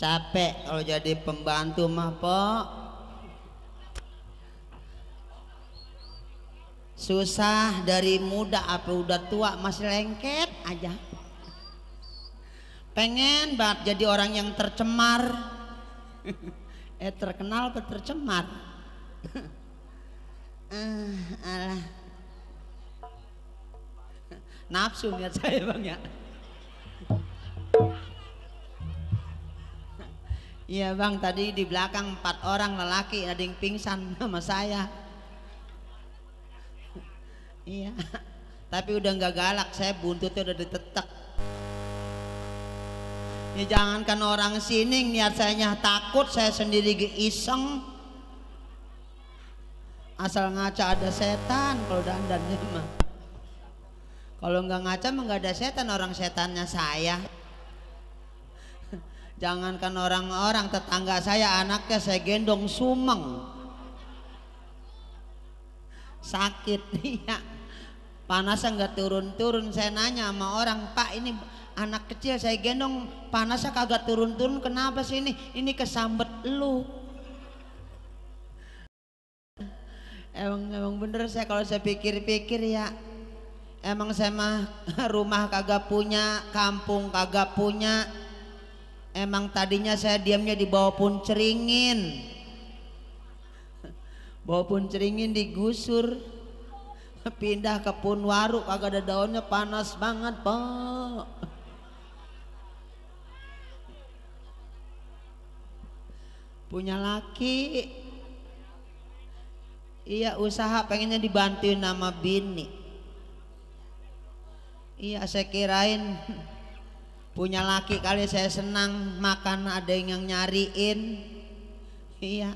Capek kalau jadi pembantu mah, Pok. Susah dari muda apa udah tua masih lengket aja. Pengen banget jadi orang yang tercemar. Terkenal atau tercemar? Alah. Nafsu lihat saya Bang ya. Iya Bang, tadi di belakang 4 orang lelaki ada yang pingsan sama saya. Iya, tapi udah nggak galak, saya buntutnya udah ditetek. Ya jangankan orang sini niat saya takut, saya sendiri iseng. Asal ngaca ada setan kalau dandannya mah. Kalau nggak ngaca mah nggak ada setan, orang setannya saya. Jangankan orang-orang, tetangga saya anaknya saya gendong sumeng, sakit ya, panasnya nggak turun-turun. Saya nanya sama orang, Pak ini anak kecil saya gendong panasnya kagak turun-turun, kenapa sih ini? Ini kesambet lu. Emang bener saya kalau saya pikir-pikir ya, emang saya mah rumah kagak punya, kampung kagak punya. Emang tadinya saya diamnya di bawah Punceringin. Bawah Punceringin digusur, pindah ke Punwaru, kagak ada daunnya, panas banget Pak. Punya laki, iya usaha pengennya dibantuin sama bini. Iya saya kirain punya laki kali saya senang, makan ada yang nyariin. Iya,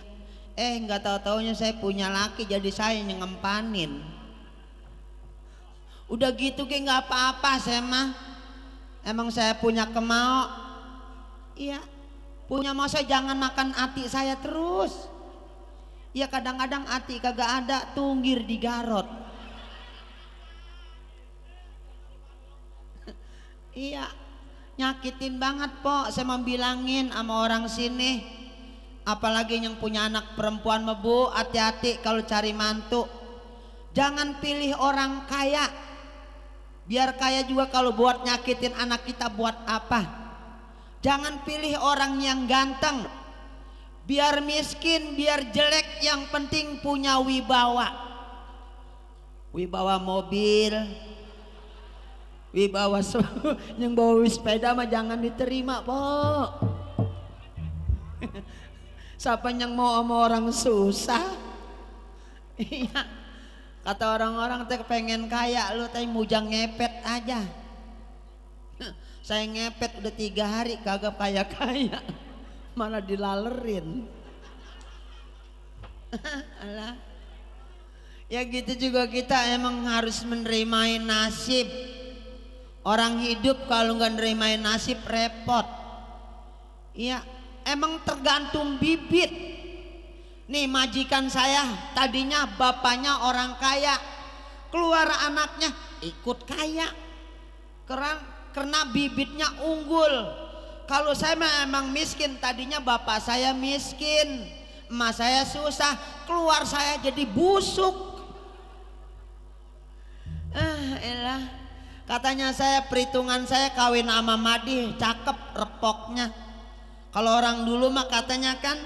nggak tahu-taunya saya punya laki jadi saya yang ngempanin. Udah gitu kayak nggak apa-apa saya mah. Emang saya punya kemau. Iya, punya mau saya jangan makan hati saya terus. Iya kadang-kadang hati kagak ada, tunggir di garot. Iya. Nyakitin banget Pok, saya mau bilangin sama orang sini, apalagi yang punya anak perempuan Bu, hati-hati kalau cari mantu. Jangan pilih orang kaya, biar kaya juga kalau buat nyakitin anak kita buat apa. Jangan pilih orang yang ganteng, biar miskin, biar jelek, yang penting punya wibawa. Wibawa mobil, wibawa yang bawa sepeda mah jangan diterima Pok. Siapa yang mau sama orang susah? Iya, kata orang-orang teh pengen kaya, lu teh mujang ngepet aja. Saya ngepet udah 3 hari kagak kaya-kaya, malah dilalerin. Alah. Ya gitu juga kita emang harus menerima nasib. Orang hidup kalau nggak nerimain nasib repot. Iya, emang tergantung bibit. Nih majikan saya tadinya bapaknya orang kaya, keluar anaknya ikut kaya. Karena bibitnya unggul. Kalau saya emang miskin, tadinya bapak saya miskin, emak saya susah, keluar saya jadi busuk. Elah. Katanya saya, perhitungan saya kawin sama Madi cakep repoknya. Kalau orang dulu mah katanya kan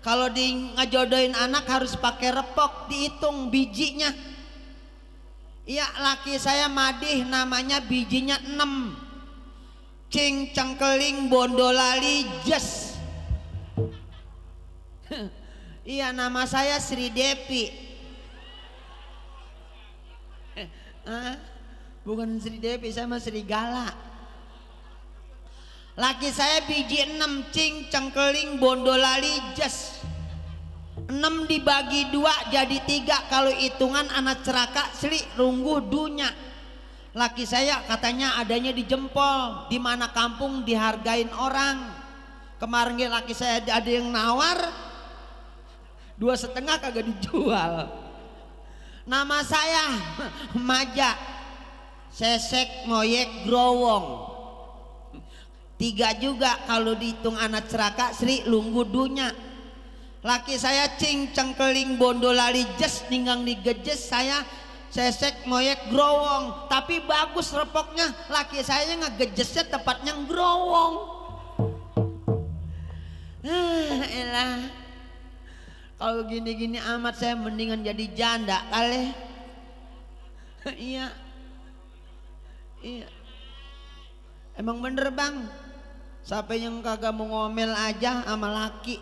kalau di ngejodohin anak harus pakai repok, dihitung bijinya. Iya laki saya Madi namanya bijinya 6. Cing cengkeling bondolali jes. Iya nama saya Sri Depi. Bukan Sri Devi, sama Serigala. Laki saya biji 6, cing cengkeling bondolali jes. 6 dibagi 2 jadi 3, kalau hitungan anak ceraka seli runggu dunya. Laki saya katanya adanya di jempol, di mana kampung dihargain orang. Kemarin laki saya ada yang nawar 2,5 kagak dijual. Nama saya Maja Sesek Moyek Growong. 3 juga kalau dihitung anak ceraka Sri lunggudunya. Laki saya cing cengkeling bondolali jes ninggang digejes saya sesek moyek growong tapi bagus repoknya. Laki saya ngegejesnya tepatnya growong. Elah kalau gini-gini amat saya mendingan jadi janda kali. Iya emang bener bang, sampai yang kagak mau ngomel aja sama laki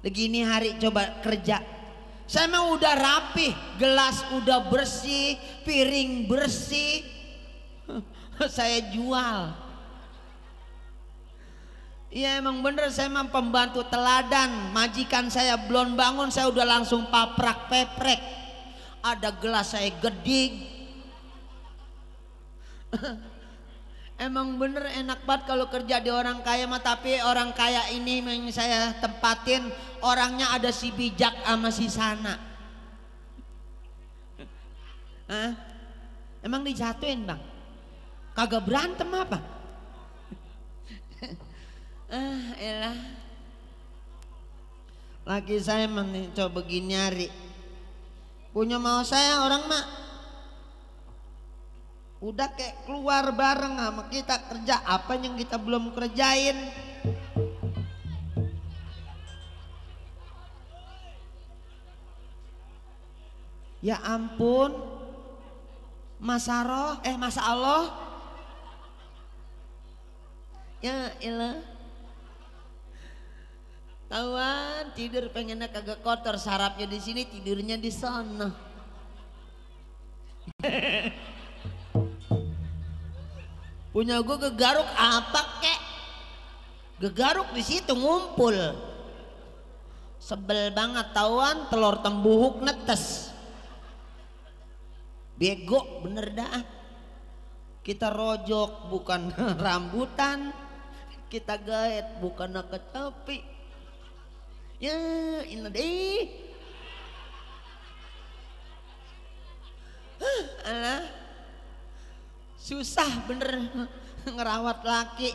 begini hari coba kerja. Saya mah udah rapih, gelas udah bersih, piring bersih, saya jual. Iya emang bener, saya mah pembantu teladan. Majikan saya belum bangun saya udah langsung paprak peprek. Ada gelas saya gedik. Emang bener enak banget kalau kerja di orang kaya mah. Tapi orang kaya ini yang saya tempatin orangnya ada si bijak sama si sana. Hah? Emang dijatuhin bang? Kagak berantem apa? Elah laki saya coba begini nyari punya mau saya orang mak udah kayak keluar bareng sama kita kerja apa yang kita belum kerjain. Ya ampun Mas Allah ya elah tawan tidur pengennya kagak kotor sarapnya di sini tidurnya di sana. Punya gue gegaruk apa kek? Gegaruk di situ ngumpul. Sebel banget tawan telur tembuhuk netes. Bego bener dah. Kita rojok bukan rambutan, kita gaet bukan kecapi. Ya ini deh. Alah susah bener ngerawat laki.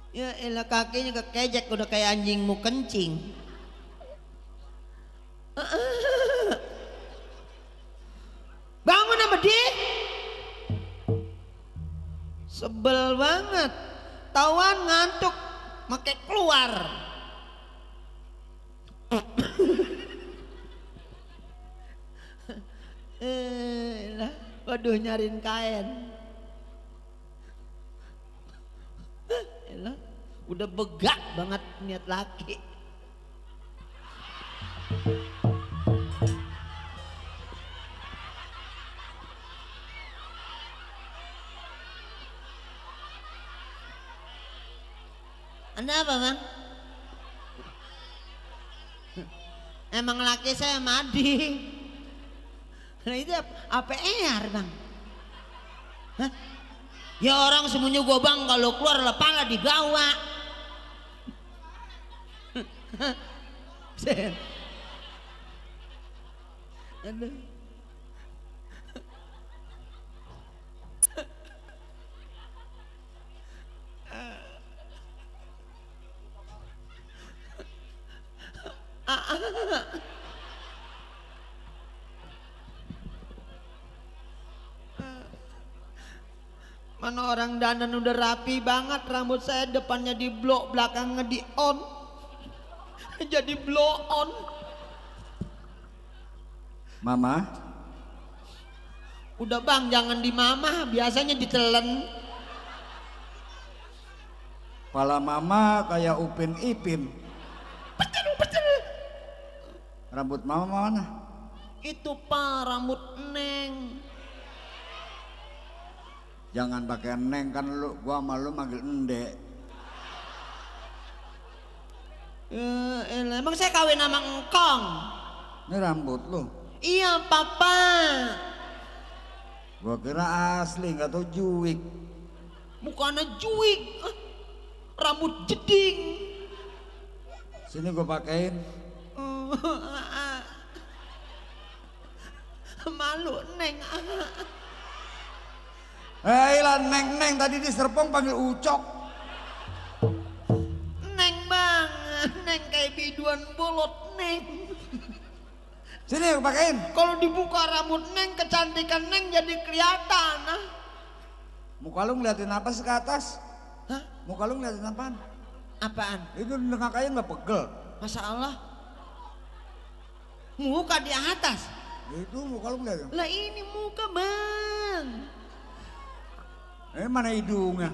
Ya elah kakinya kekejek udah kayak anjing mau kencing. Bangun apa dia? Sebel banget. Tawan ngantuk make keluar. Waduh nyariin kain. Udah begak banget niat laki. Anda apa bang? Emang laki saya madi. Nah itu apa bang? Hah? Ya orang semuanya gua bang kalau keluar lepala dibawa. Aduh. Mana orang dandan udah rapi banget, rambut saya depannya di blow, belakangnya di on. Jadi blow on. Mama? Udah bang, jangan di mama, biasanya ditelen. Kepala mama kayak Upin Ipin. Betul. Rambut mama mana? Itu pak, rambut neng. Jangan pakai neng kan lu, gua malu manggil endek. Emang saya kawin sama engkong. Ini rambut lu? Iya papa. Gua kira asli, nggak tahu juwik. Bukannya juwik, rambut jeding. Sini gua pakein. Malu Neng. Lah Neng tadi di Serpong panggil Ucok. Neng bang, Neng kayak biduan bolot Neng. Sini aku pakein. Kalau dibuka rambut Neng, kecantikan Neng jadi kelihatan. Muka lu ngeliatin apa sih ke atas? Hah? Muka lu ngeliatin apaan? Apaan? Itu dengak aja nggak pegel. Masya Allah. Muka di atas. Itu muka lu ngeliatin. Lah ini muka bang. Mana hidungnya?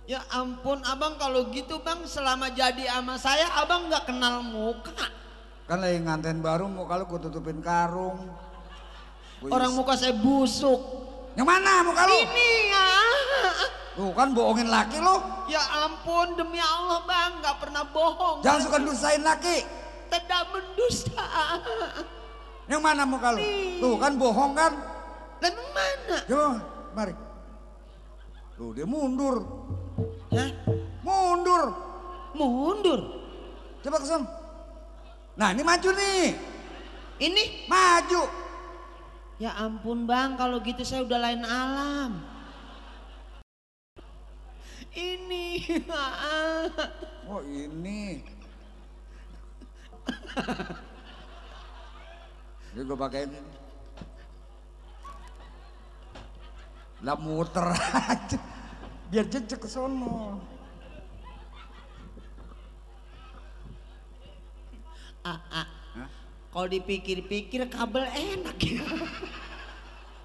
Ya ampun abang, kalau gitu bang, selama jadi sama saya abang nggak kenal muka. Kan lagi nganten baru, muka lu gua tutupin karung. Orang muka saya busuk. Yang mana muka lu? Ini ya. Tuh kan bohongin laki lu. Ya ampun, demi Allah bang, nggak pernah bohong. Jangan suka dustain laki. Tidak mendusta. Yang mana muka lu? Tuh kan bohong kan? Emang mana? Coba, mari. Tuh dia mundur. Hah? Mundur. Mundur? Coba kesana. Nah ini maju nih. Ini? Maju. Ya ampun bang, kalau gitu saya udah lain alam. Ini. Oh ini. Ini gue pakein ini. Lah muter aja. Biar jejak ke sono. Kalau dipikir-pikir kabel enak ya.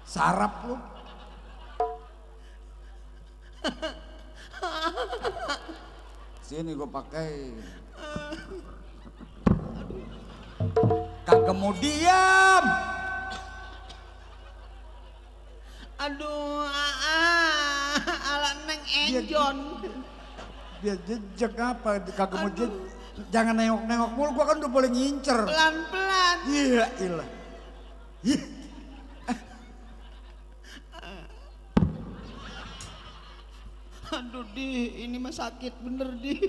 Sarap lu. Sini gue pakai. Kagak mau diam. Aduh, ala Neng enjon. Dia jejak apa? Kagak mau jejak. Jangan nengok-nengok mulu, gua kan udah boleh ngincer. Pelan-pelan. Iya, ilah. Aduh di, ini mah sakit bener di.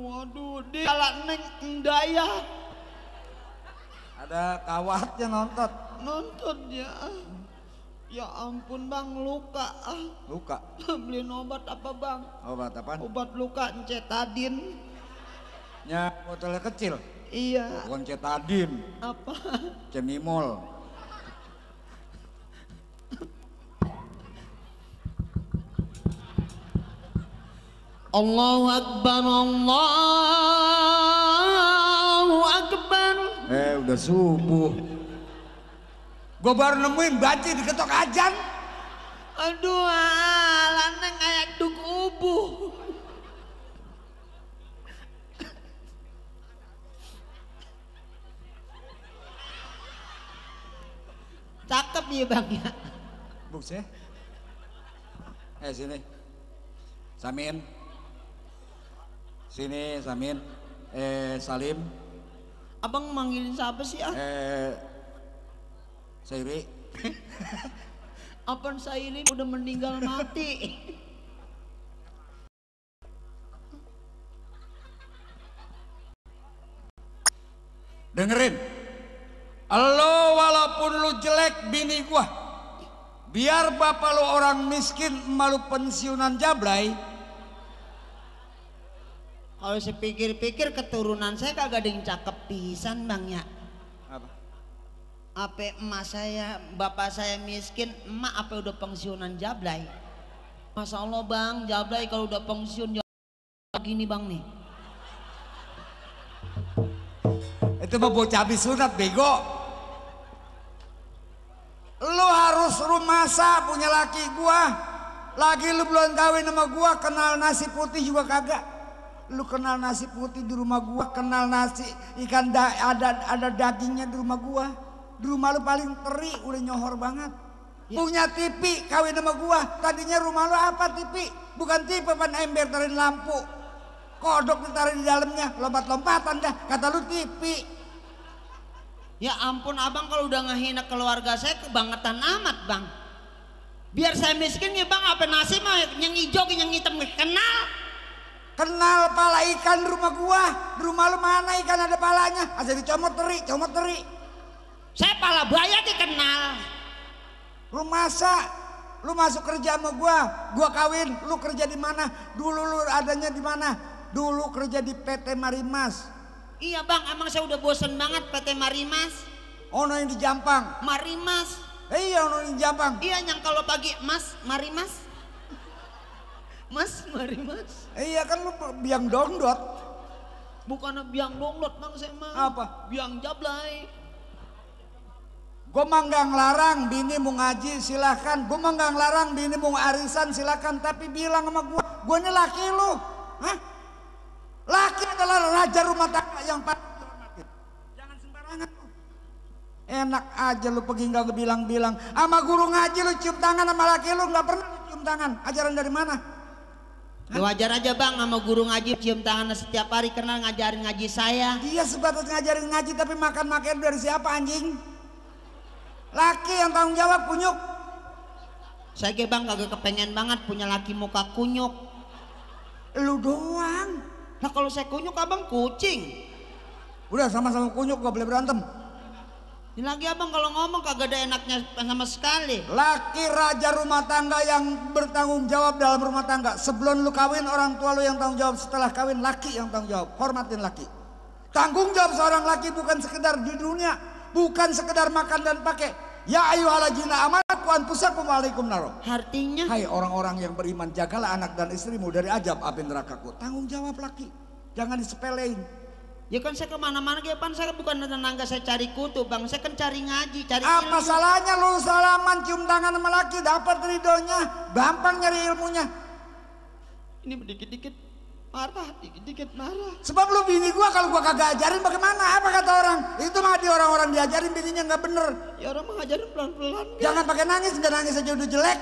Aduh di, ala Neng endaya. Ada kawatnya nonton. Nonton ya. Ya ampun bang, luka. Luka. Beliin obat apa bang? Obat apaan? Obat luka encetadin. Ya, botolnya kecil. Iya. Bukan cetadin. Apa? Cemimol. Allahu Akbar, Allahu Akbar. Udah subuh. Gue baru nemuin banci diketok ajan. Aduh, lanang kayak duk ubuh. Cakep ya bang ya. Buset. Sini. Samin. Sini Samin. Salim. Abang manggilin siapa sih ah? Sairi. Apaan Sairi udah meninggal mati. Dengerin. Lo walaupun lu jelek bini gua, biar bapak lu orang miskin, emak lu pensiunan jablay. Kalau saya pikir-pikir keturunan saya kagak ada yang cakep pisan bang ya. Apa? Apa emak saya, bapak saya miskin, emak apa udah pensiunan jablay. Masya Allah bang, jablay kalau udah pensiun gini bang nih. Itu mah bocah habis sunat bego. Lu harus rumasa punya laki gua. Lagi lu belum kawin sama gua, kenal nasi putih juga kagak. Lu kenal nasi putih di rumah gua, kenal nasi ikan ada dagingnya di rumah gua. Di rumah lu paling teri, udah nyohor banget. Ya. Punya TV kawin sama gua. Tadinya rumah lu apa TV? Bukan TV, pan ember taruhin lampu. Kodok ditaruh di dalamnya, lompat-lompatan dah. Kata lu TV. Ya ampun abang, kalau udah ngehina keluarga saya kebangetan amat bang. Biar saya miskin ya bang, apa nasi mah yang hijau yang hitam kenal. Kenal pala ikan di rumah gua. Di rumah lu mana ikan ada palanya? Aja dicomot teri. Saya pala buaya dikenal. Lu masa lu masuk kerja sama gua kawin, lu kerja di mana? Dulu lu adanya di mana? Dulu kerja di PT Marimas. Iya bang, emang saya udah bosen banget PT Marimas. Ono yang di Jampang. Marimas. Iya, ono yang di Jampang. Iya, yang kalau pagi Mas Marimas. Mas Marimas. Iya kan lu biang dongdot. Bukan biang donglot bang, saya mah. Apa? Biang jablay. Gue mah nggak ngelarang bini mau ngaji silahkan. Gue mah nggak ngelarang bini mau arisan silahkan. Tapi bilang sama gue ini laki lu. Hah? Laki adalah raja rumah tangga yang paling dihormati. Jangan sembarangan lu. Enak aja lu pergi nggak bilang-bilang. Sama guru ngaji lu cium tangan sama laki lu nggak pernah lu cium tangan. Ajaran dari mana? Ya wajar aja bang sama guru ngaji cium tangan setiap hari karena ngajarin ngaji saya. Dia sebatas ngajarin ngaji tapi makan dari siapa anjing? Laki yang tanggung jawab kunyuk. Saya ke bang kagak kepengen banget punya laki muka kunyuk. Lu doang. Nah kalau saya kunyuk abang kucing. Udah sama-sama kunyuk gak boleh berantem. Ini lagi abang kalau ngomong kagak ada enaknya sama sekali. Laki raja rumah tangga yang bertanggung jawab dalam rumah tangga. Sebelum lu kawin orang tua lu yang tanggung jawab. Setelah kawin laki yang tanggung jawab. Hormatin laki. Tanggung jawab seorang laki bukan sekedar di dunia. Bukan sekedar makan dan pakai. Ya ayyuhalladzina amanu anfusakum wa alaikum naro. Artinya? Hai orang-orang yang beriman, jagalah anak dan istrimu dari azab api nerakaku. Tanggung jawab laki. Jangan disepelein. Ya kan saya kemana-mana ya pan, saya bukan tetangga saya cari kutu bang, saya kan cari ngaji, cari apa ilmu. Salahnya lu salaman cium tangan sama laki dapat ridhonya, gampang nyari ilmunya. Ini dikit-dikit marah, dikit-dikit marah. Sebab lu bini gua kalau gua kagak ajarin bagaimana? Apa kata orang? Itu mah di orang-orang diajarin bininya nggak bener. Ya orang mengajarin pelan-pelan. Jangan pakai nangis, nggak nangis aja udah jelek.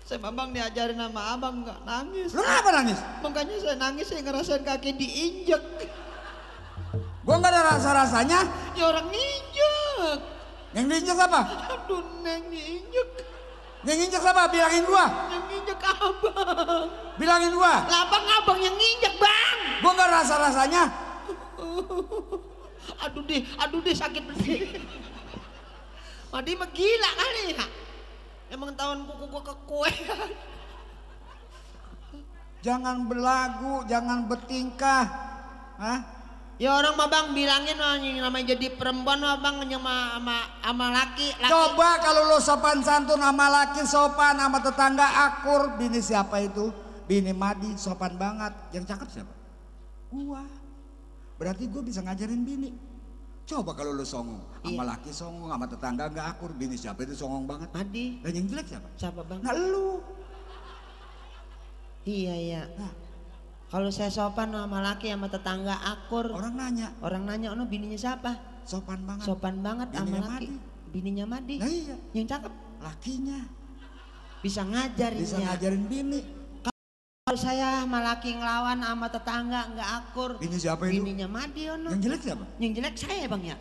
Saya abang diajarin sama abang nggak nangis. Lu kenapa nangis? Makanya saya nangis, saya ngerasain kaki diinjek. Gua nggak ada rasa-rasanya. Ya orang nginjek. Yang diinjek apa? Aduh neng diinjek. Yang nginjek siapa? Bilangin gua. Yang nginjek abang. Bilangin gua. Lah abang yang nginjek bang. Gua nggak rasa-rasanya. Aduh deh sakit bersih. Madi mah gila kali ya. Emang tawan kuku gua kekuean. Jangan berlagu, jangan bertingkah. Hah? Ya orang mah bang bilangin namanya jadi perempuan mah bang sama laki. Coba kalau lo sopan santun sama laki, sopan sama tetangga akur. Bini siapa itu? Bini Madi sopan banget. Yang cakep siapa? Gua. Berarti gua bisa ngajarin bini. Coba kalau lo songong sama laki songong, sama tetangga nggak akur. Bini siapa itu songong banget? Madi. Dan yang jelek siapa? Siapa bang? Nah lu. Iya. Nah. Kalau saya sopan sama laki sama tetangga akur. Orang nanya. Ono bininya siapa? Sopan banget. Sopan banget sama laki. Madi. Bininya Madi. Nah iya. Yang cakep. Lakinya. Bisa ngajarin. Bisa ngajarin bini. Kalau saya sama laki ngelawan sama tetangga nggak akur. Bini siapa itu? Bininya Madi ono. Yang jelek siapa? Yang jelek saya bang ya.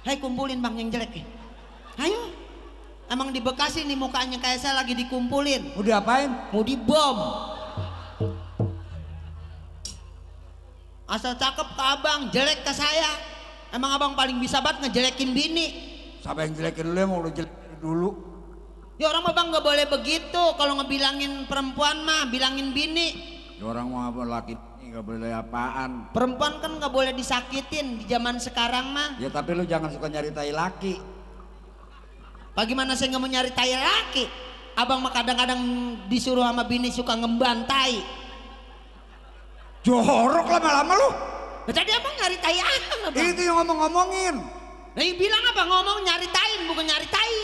Hai kumpulin bang yang jelek. Ayo. Emang di Bekasi nih mukanya kayak saya lagi dikumpulin. Mau diapain? Mau dibom. Asal cakep ke abang, jelek ke saya. Emang abang paling bisa banget ngejelekin bini. Siapa yang jelekin dulu ya, mau lu jelekin dulu? Ya orang abang gak boleh begitu. Kalau ngebilangin perempuan mah, bilangin bini. Ya orang mau apa laki ini gak boleh apaan. Perempuan kan gak boleh disakitin di zaman sekarang mah. Ya tapi lu jangan suka nyari tai laki. Bagaimana saya gak mau nyari tai laki? Abang mah kadang-kadang disuruh sama bini suka ngembantai. Jorok lama-lama lu. Tadi abang nyari tai abang. Itu yang ngomong-ngomongin. Nah bilang apa ngomong nyari tai bukan nyari tai.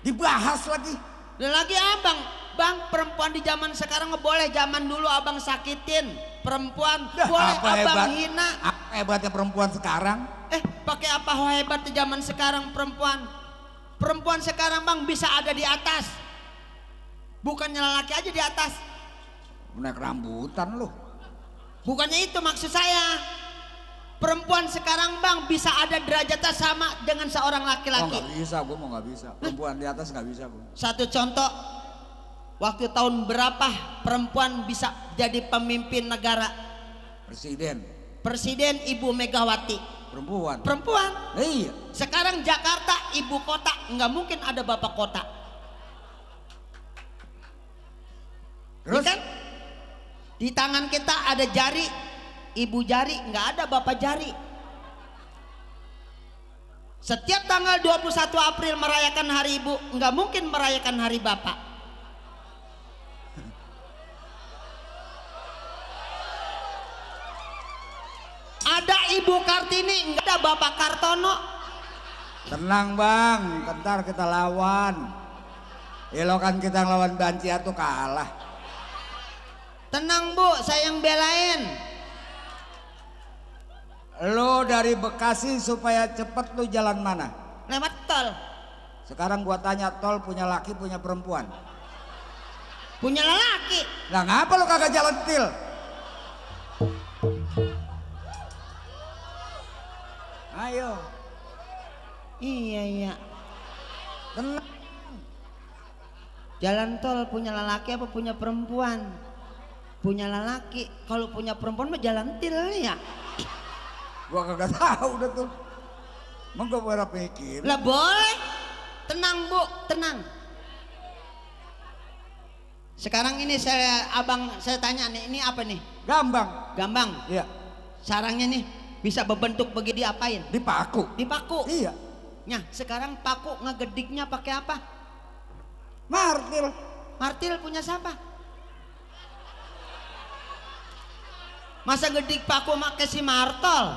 Dibahas lagi. Dan lagi abang, bang perempuan di zaman sekarang nggak boleh. Zaman dulu abang sakitin perempuan, boleh apa abang hebat, hina. Apa hebatnya perempuan sekarang? Pakai apa hebat di zaman sekarang perempuan? Perempuan sekarang bang bisa ada di atas. Bukannya lelaki aja di atas. Naik rambutan lu. Bukannya itu maksud saya. Perempuan sekarang bang bisa ada derajatnya sama dengan seorang Oh laki-laki. nggak bisa, gue mau nggak bisa. Perempuan di atas nggak bisa gue. Satu contoh, Waktu tahun berapa perempuan bisa jadi pemimpin negara? Presiden. Presiden Ibu Megawati. Perempuan. Perempuan. Iya. Sekarang Jakarta ibu kota, nggak mungkin ada bapak kota. Terus? Kan? Di tangan kita ada jari, ibu jari, nggak ada bapak jari. Setiap tanggal 21 April merayakan hari ibu, nggak mungkin merayakan hari bapak. Ada Ibu Kartini, nggak ada Bapak Kartono. Tenang bang, ntar kita lawan. Elokan kita ngelawan Bancia tuh kalah. Tenang Bu, saya yang belain. Lo dari Bekasi supaya cepet lu jalan mana? Lewat tol. Sekarang gua tanya, tol punya laki punya perempuan? Punya lelaki. Nah ngapa lu kagak jalan til? Ayo. Iya. Tenang. Jalan tol punya lelaki apa punya perempuan? Punya lelaki. Kalau punya perempuan mah jalan til ya. Gua kagak tahu udah tuh. Emang gua berapa mikir? Lah boleh. Tenang Bu, tenang. Sekarang ini saya tanya nih, ini apa nih? Gambang. Gambang. Iya. Sarangnya nih bisa berbentuk begini diapain? Dipaku. Dipaku. Iya. Nah, sekarang paku ngegediknya pakai apa? Martil. Martil punya siapa? Masa gedik paku pakai si martol?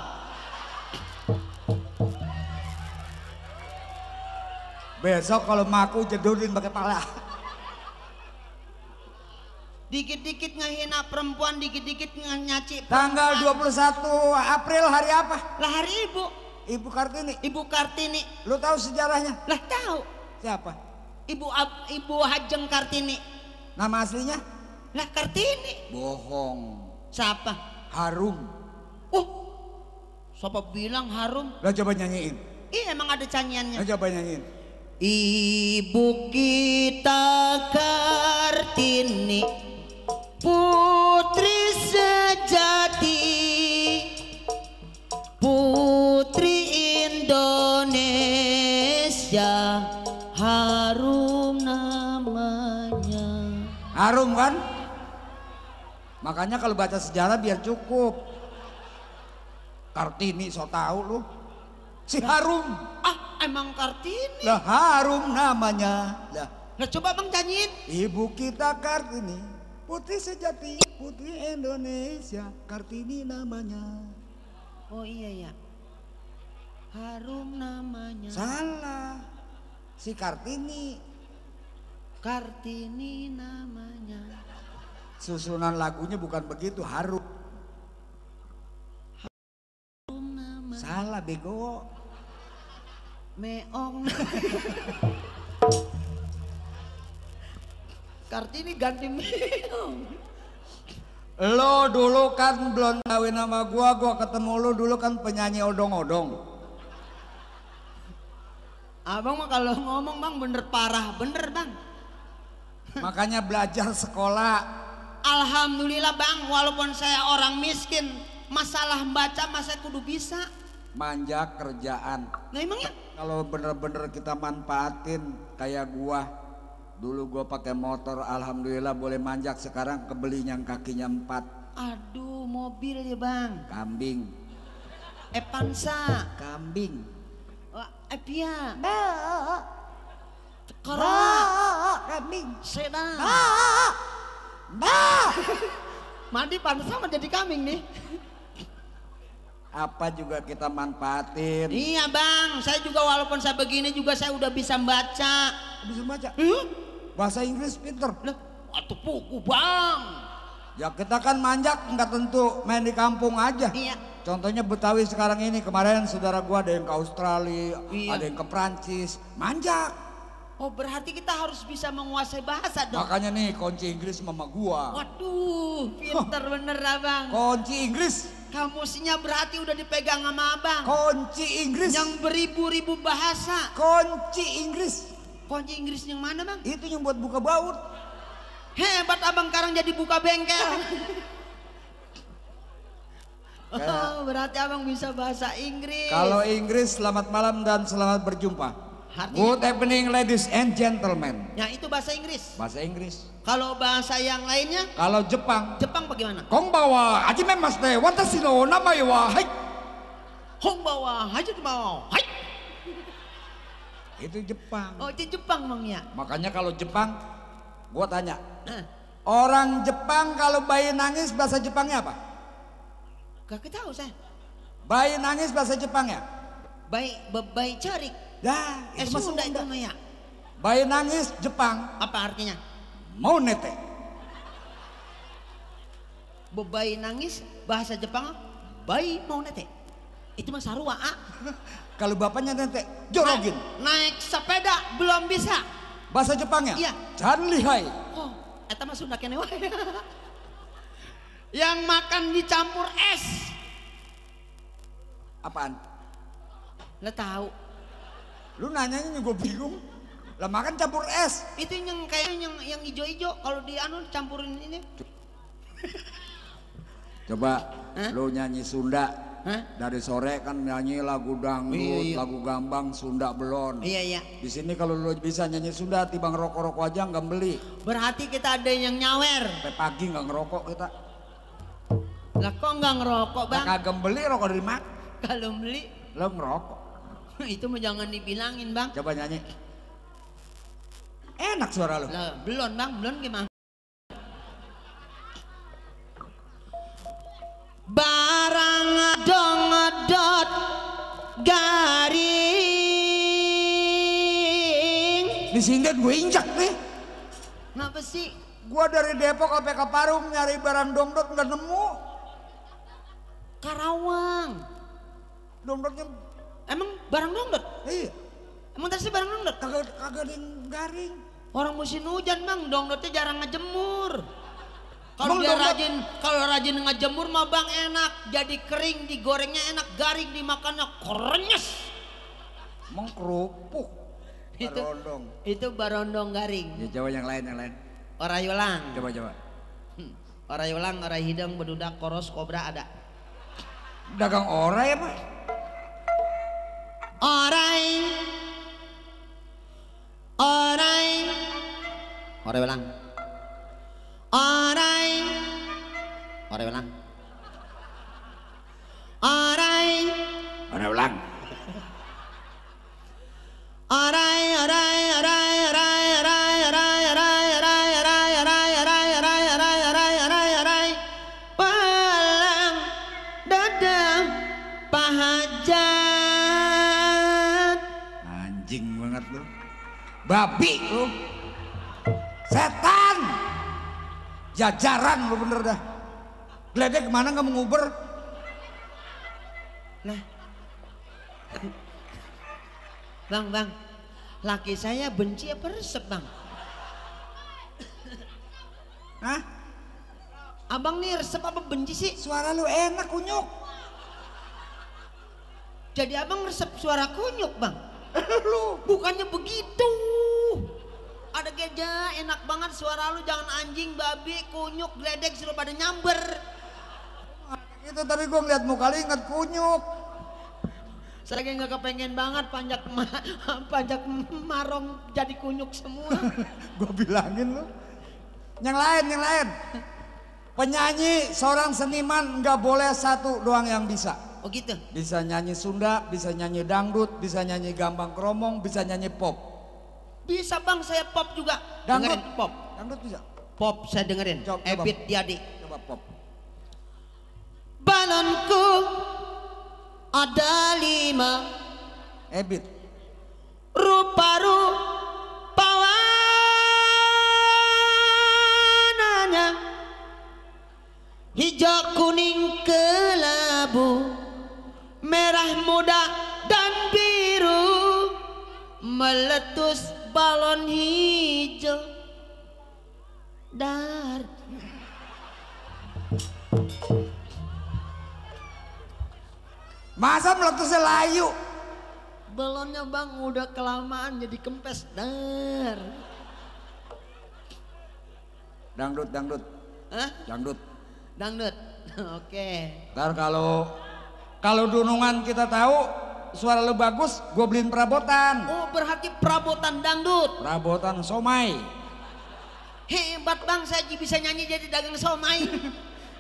Besok kalau maku jedurin pakai pala. Dikit-dikit ngehina perempuan, dikit-dikit nyaci. Tanggal 21 April hari apa? Lah hari ibu. Ibu Kartini. Ibu Kartini. Lu tahu sejarahnya? Lah tahu. Siapa? Ibu Hajeng Kartini. Nama aslinya? Lah Kartini. Bohong. Siapa? Harum. Siapa bilang harum? Lah coba nyanyiin. Iya emang ada canyiannya. Lah coba nyanyiin. Ibu kita Kartini, putri sejati, putri Indonesia, harum namanya. Harum kan? Makanya kalau baca sejarah biar cukup. Kartini so tau lu. Si harum. Emang Kartini. Lah harum namanya. Lah coba bang nyanyiin. ibu kita Kartini, putri sejati, putri Indonesia, Kartini namanya. Oh iya. Harum namanya. Salah. Si Kartini. Kartini namanya. Susunan lagunya bukan begitu, harum. Harum namanya. Salah bego. Meong. Kartini ganti meong. Lo dulu kan belum kawin sama gua ketemu lo dulu kan penyanyi odong-odong. Abang mah kalau ngomong bang bener parah, bener bang. Makanya belajar sekolah. Alhamdulillah bang, walaupun saya orang miskin, masalah baca masa kudu bisa. Manja kerjaan. Nah emangnya? Kalau bener-bener kita manfaatin kayak gua. Dulu gua pakai motor, alhamdulillah boleh manjak. Sekarang kebeli yang kakinya 4. Aduh, mobil ya bang. Kambing. Epansa. Kambing. Epia. Corona. Kambing. Sedan. Mandi pansa menjadi kambing nih. Apa juga kita manfaatin. Iya bang, saya juga walaupun saya begini juga saya udah bisa baca. Bisa baca? Bahasa Inggris pinter. Atau buku bang. Ya kita kan manjak nggak tentu main di kampung aja. Iya. Contohnya Betawi sekarang ini, kemarin saudara gua ada yang ke Australia, Iya. ada yang ke Prancis, manjak. Oh berarti kita harus bisa menguasai bahasa dong. Makanya nih kunci Inggris mama gua. Waduh, pinter bener abang. Kunci Inggris. Kamusnya berarti udah dipegang sama abang. Kunci Inggris. Yang beribu-ribu bahasa. Kunci Inggris. Kunci Inggris yang mana bang? Itu yang buat buka baut. Hebat abang sekarang jadi buka bengkel. Oh, berarti abang bisa bahasa Inggris. Kalau Inggris selamat malam dan selamat berjumpa. Artinya? Good evening ladies and gentlemen. Ya itu bahasa Inggris. Bahasa Inggris. Kalau bahasa yang lainnya? Kalau Jepang. Jepang bagaimana? Konbanwa, hajimemashite, watashi no namae wa hai. Honbawa, hajimemashite, hai. Itu Jepang. Oh itu Jepang bang ya. Makanya kalau Jepang, gua tanya. Nah, Orang Jepang kalau bayi nangis bahasa Jepangnya apa? gak tahu saya. Bayi nangis bahasa Jepangnya? Bayi carik. Ya, itu mah Sunda itu mah ya. Bayi nangis Jepang. Apa artinya? Mau nete. Bayi nangis bahasa Jepang. Bayi mau nete. Itu mah sarua. Kalau bapaknya nete, jorogin. Naik sepeda belum bisa. Bahasa Jepangnya? Iya. Chan lihai. Oh, eta mah Sunda kene wae. Yang makan dicampur es. Apaan? Lah tahu. Lu nanyanya juga bingung. Lah makan campur es. Itu yang kayak yang ijo-ijo kalau di anu campurin ini. Coba Hah? lu nyanyi Sunda. Hah? Dari sore kan nyanyi lagu dangdut, Iya. lagu gambang, Sunda belon. Iya iya. Di sini kalau lu bisa nyanyi Sunda, tiba ngerokok-rokok aja nggak beli. Berarti kita ada yang nyawer. Sampai pagi nggak ngerokok kita. Lah kok nggak ngerokok bang? Kagak beli rokok dari mana? Kalau beli Lo ngerokok. itu mah jangan dibilangin bang. Coba nyanyi. Enak suara lu. Lah belum bang, belum gimana? Barang ngedot garing. Di sini gue injak nih. Kenapa sih? Gua dari Depok sampai ke Parung nyari barang dongdot nggak nemu. Karawang. Dongdotnya Emang barang dongdot? iya. Emang tadi barang dongdot? Kagak ada yang garing. Orang musim hujan bang, dongdotnya jarang ngejemur. Kalau Bang, dia dongdot- rajin, kalau rajin ngejemur mah bang enak, jadi kering, digorengnya enak, garing dimakannya krenyes. Emang kerupuk. Itu Barondong. itu barondong garing. Ya coba yang lain. Orayulang. Coba. Orayulang, oray hidung, bedudak, koros, kobra ada. Dagang orai apa? Oray. Oray ulang. Oray. Oray ulang. Walang dadam pahajat. Anjing banget lu. Babi lu. Setan. Jajaran lu bener dah. Geledek kemana nggak mau nguber? Nah, bang, laki saya benci apa resep bang? Hah? Abang nih resep apa benci sih? Suara lu enak kunyuk. Jadi abang resep suara kunyuk bang? Lu Bukannya begitu. Ada geja enak banget suara lu, jangan anjing, babi, kunyuk, geledek suruh pada nyamber. itu tapi gua ngeliat muka lu inget kunyuk. Saya kayak nggak kepengen banget panjak marong jadi kunyuk semua. Gua bilangin lu. Yang lain. Penyanyi seorang seniman nggak boleh satu doang yang bisa. Oh gitu. Bisa nyanyi Sunda, bisa nyanyi dangdut, bisa nyanyi gambang kromong, bisa nyanyi pop. Bisa bang, saya pop juga. Dangdut. Dengerin pop. Dangdut bisa. Pop saya dengerin. Coba. Ebit Diadi. Coba pop. Balonku ada 5, Ebit. rupa-rupa hijau kuning kelabu, merah muda dan biru, meletus balon hijau dar. Masa meletusnya layu? Balonnya bang udah kelamaan jadi kempes dar. Dangdut, dangdut. Hah? Dangdut. Dangdut. Oke. Ntar kalau dunungan kita tahu suara lu bagus, gue beliin perabotan. Oh, berarti perabotan dangdut. Perabotan somai. Hebat bang, saya bisa nyanyi jadi dagang somai.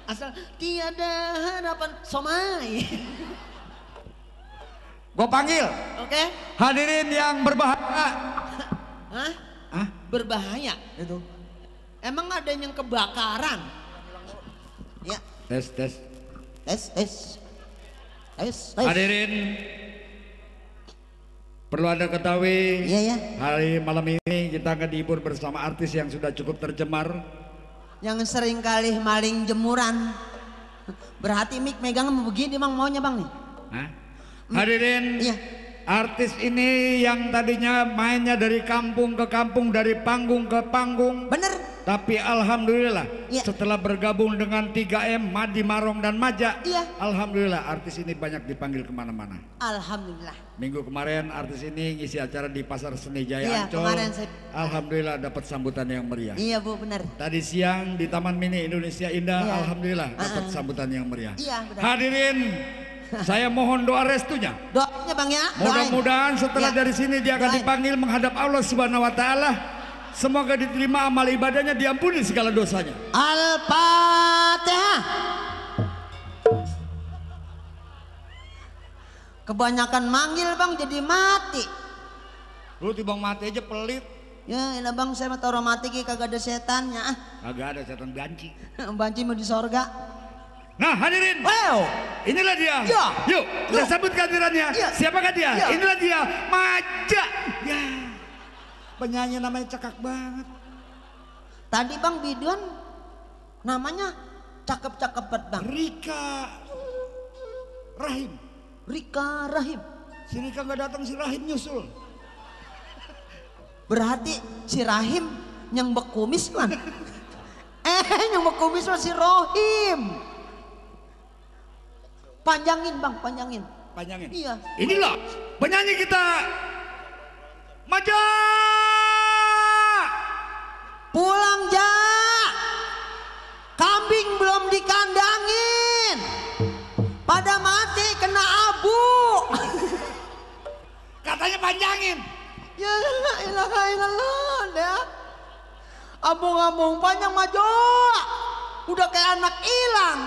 Asal tiada harapan somai. Gue panggil. Oke. Hadirin yang berbahaya. Hah? Hah? Berbahaya? Itu. Emang ada yang kebakaran? Ya. Tes, tes. Tes, tes. Tes, tes. Hadirin, perlu Anda ketahui, Iya, ya. hari malam ini kita akan dihibur bersama artis yang sudah cukup tercemar. Yang sering kali maling jemuran. Berarti Mik megang begini bang, maunya bang nih. Hah? Hadirin, Iya. artis ini yang tadinya mainnya dari kampung ke kampung, dari panggung ke panggung. Bener. Tapi alhamdulillah Iya. setelah bergabung dengan 3M, Madi, Marong dan Maja, Iya. alhamdulillah artis ini banyak dipanggil kemana-mana. Alhamdulillah. Minggu kemarin artis ini ngisi acara di Pasar Seni Jaya Iya, Ancol. kemarin Alhamdulillah dapat sambutan yang meriah. Iya bu, benar. Tadi siang di Taman Mini Indonesia Indah, Iya. alhamdulillah dapat sambutan yang meriah. Iya, benar. Hadirin, saya mohon doa restunya. Doanya bang ya. Mudah-mudahan setelah Ya. dari sini dia akan Doain. dipanggil menghadap Allah Subhanahu wa taala. Semoga diterima amal ibadahnya, diampuni segala dosanya. Al-Fatihah. Kebanyakan manggil bang jadi mati. Lu tibang mati aja pelit. Ya ini bang, saya mah taruh mati kagak ada setannya. Kagak ada setan banci. Banci mau di sorga. Nah hadirin, Wow. inilah dia. Ya. Yuk kita Yuk. sambut kehadirannya. Ya. Siapakah dia? Ya. Inilah dia, Maja. Ya. Penyanyi namanya cakak banget. Tadi bang Biduan namanya cakep-cakep banget bang. Rika Rahim. Rika Rahim. Si Rika nggak datang, si Rahim nyusul. Berarti si Rahim yang bekumis kan? Yang bekumis mah si Rohim. Panjangin bang, panjangin. Panjangin. Iya. Inilah penyanyi kita, Maja. Pulang ja. Kambing belum dikandangin. Pada mati kena abu. Katanya panjangin. Ya ilaha illallah ya. Abung-abung panjang maju. Udah kayak anak hilang.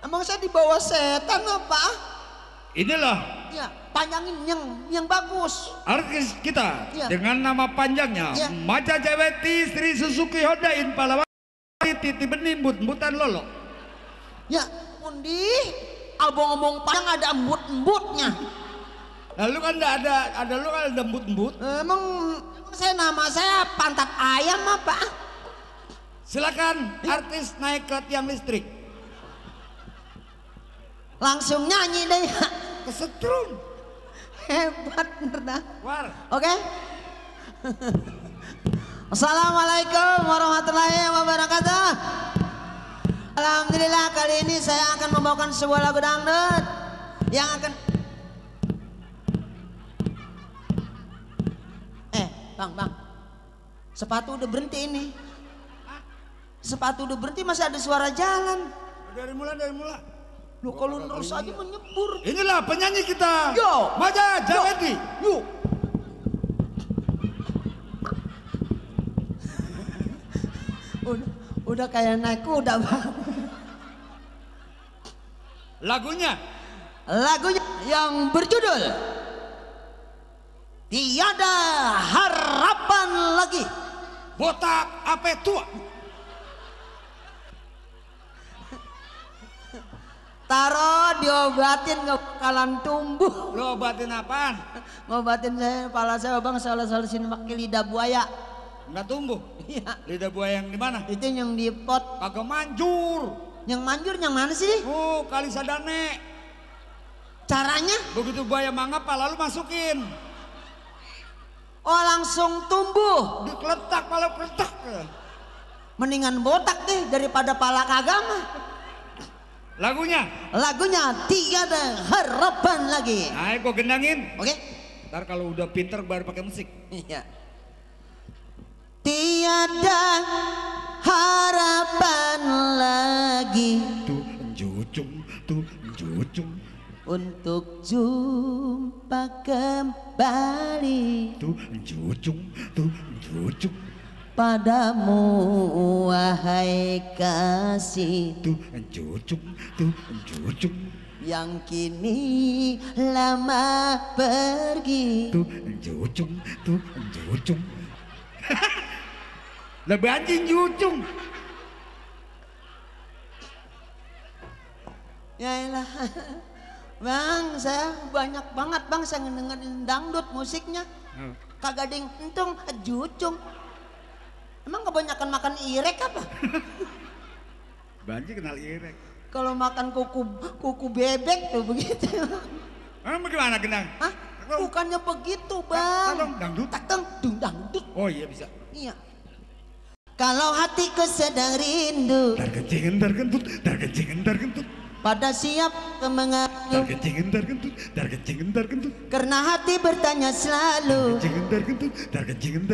Emang saya dibawa setan apa? Inilah Ya, panjangin yang bagus. artis kita Ya. dengan nama panjangnya Ya. Maja Jaweti Sri Suzuki Hondain Palawati Titi Benimbut Mbutan Lolo. Ya, undi abong-abong panjang ada embut-embutnya. Lalu kan ada lu kan ada embut-embut. Emang nama saya pantat ayam apa? Silakan artis naik ke tiang listrik. Langsung nyanyi deh. Kesetrum. Hebat bener dah. War. Oke. Assalamualaikum warahmatullahi wabarakatuh. Alhamdulillah kali ini saya akan membawakan sebuah lagu dangdut yang akan bang, sepatu udah berhenti ini. Sepatu udah berhenti masih ada suara jalan. Dari mula. Lu kalau terus aja menyebur. Inilah penyanyi kita. Yo. Maja Jaweti. Yuk. Udah kayak naik kuda bang. Lagunya yang berjudul Tiada Harapan Lagi. botak apa tua. Taruh diobatin gak bakalan tumbuh. Lo obatin apaan? Ngobatin saya, kepala saya bang, salah-salahin pakai lidah buaya. Nggak tumbuh. Iya. Lidah buaya yang di mana? Itu yang di pot. Kagak manjur. Yang manjur yang mana sih? Oh, kali sadane. Caranya? Begitu buaya mangap, lalu masukin. Oh langsung tumbuh. Dikeletak, pala keletak. Mendingan botak deh daripada pala kagama. Lagunya Tiada Harapan Lagi. nah gua gendangin. Oke? Ntar kalau udah pinter baru pakai musik. Iya. tiada harapan lagi tuh jujung untuk jumpa kembali tuh jujung padamu wahai kasih tuh jujung yang kini lama pergi tuh jujung lebih anjing jujung ya elah. Bang, saya banyak banget bang saya ngedengerin dangdut musiknya kagak ada yang entung jucung. Emang kebanyakan makan irek apa? banjir kenal irek Kalau makan kuku bebek tuh begitu. Bagaimana Genang? Hah? Bukannya begitu bang. Dangdut? Dangdut. Oh iya bisa. Iya. Kalau hatiku sedang rindu Dar kentut pada siap mengadu dar kentut karena hati bertanya selalu dar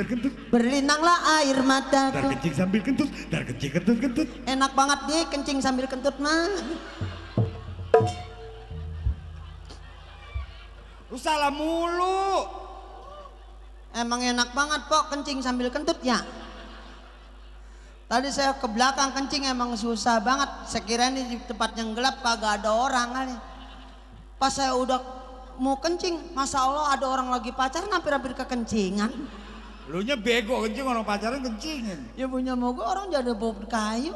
kentut berlinanglah air dar mataku. kencing sambil kentut dar kentut Enak banget nih kencing sambil kentut mah. lu salah mulu. Emang enak banget pok kencing sambil kentut ya. Tadi saya ke belakang kencing emang susah banget. Saya kira ini di tempat yang gelap kagak ada orang kali. Pas saya udah mau kencing, Masya Allah ada orang lagi pacaran hampir-hampir kekencingan. Lu nya bego kencing orang pacaran kencingin. Ya punya moga orang jadi bawa kayu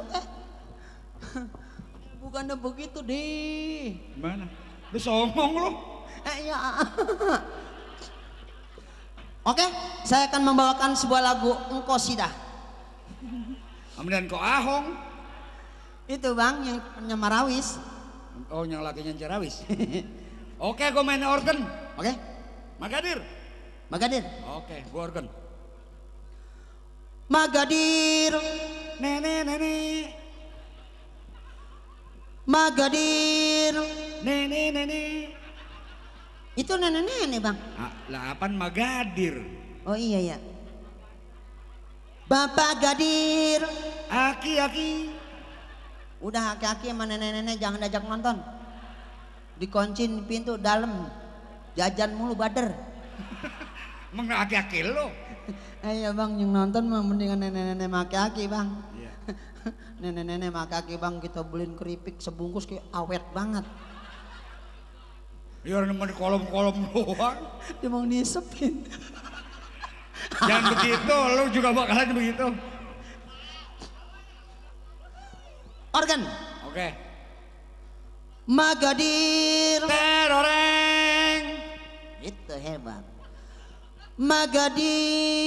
bukannya begitu deh. Mana? Lu songong lu. Ya. Oke, saya akan membawakan sebuah lagu Engkau Sidah. Kemudian kok ahong. Itu bang yang punya Marawis. Oh yang lakinya Cerawis. Oke gue main organ. Oke. Magadir. Oke gue organ. Magadir. Nenek. Magadir. Nenek. Itu nenek-nenek bang. Lah apaan Magadir? Oh iya ya. Bapak Gadir. Aki. Udah aki-aki sama nenek-nenek jangan diajak nonton. Dikuncin pintu dalam. Jajan mulu bader. Emang aki-aki lo? Iya bang yang nonton mah mendingan nenek-nenek sama aki-aki bang. Iya. Nenek-nenek sama aki-aki bang kita beliin keripik sebungkus kayak awet banget. Ya orang nemen di kolom-kolom doang. Dia mau disepin. Jangan begitu, lu juga bakalan begitu. Organ. Oke. Magadir. Teroreng. Itu hebat. Magadir.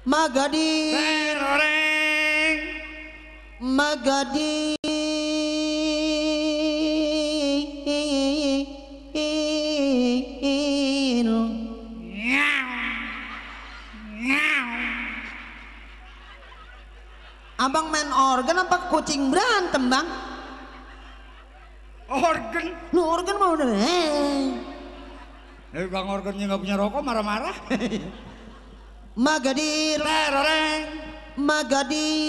Magadir. Teroreng. Magadir. Abang main organ apa kucing berantem bang? Organ. Lu organ mau udah Bang organnya nggak punya rokok marah-marah. Magadir. Teroreng. Magadir.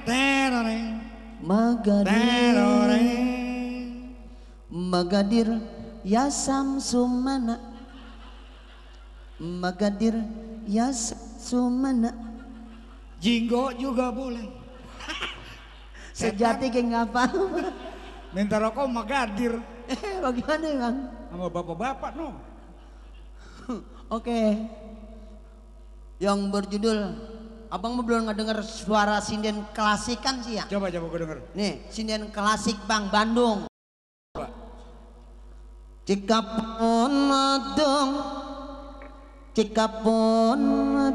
Teroreng. Magadir. Magadir ya Samsumana. Magadir ya Samsumana. Jinggo juga boleh. Sejati kayak nggak apa. Minta rokok Magadir. Bagaimana bang? Sama bapak-bapak no. Oke. Yang berjudul abang belum ngedenger suara sinden klasik kan sih ya? Coba gue denger. Nih sinden klasik bang Bandung. Cikapun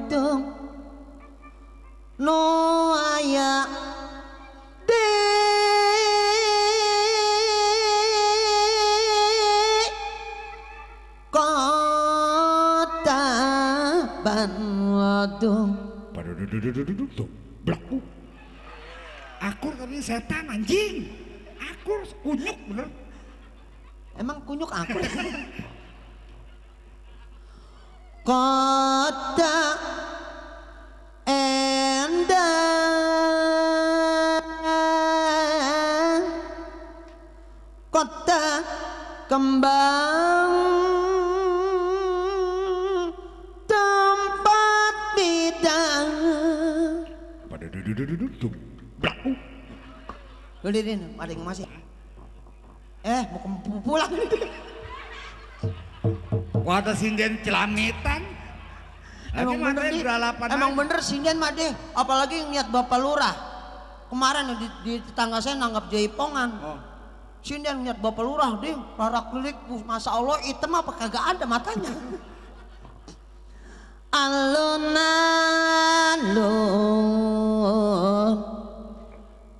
dong no aya de ban wadung. Blaku. Akur katanya setan anjing. Akur kunyuk bener. Emang kunyuk akur? Kota Endang, kota kembang, tempat bidang. Pada duduk. Blaku. Lirin, ada yang masih. Mau pulang. Wadah sinden celamitan. Emang bener sinden mah deh. Apalagi ngeliat Bapak Lurah. Kemarin di tetangga saya nanggap jaipongan. Oh. Sinden ngeliat Bapak Lurah deh. Larak lirik, Masya Allah hitam apa kagak ada matanya. Alun-alun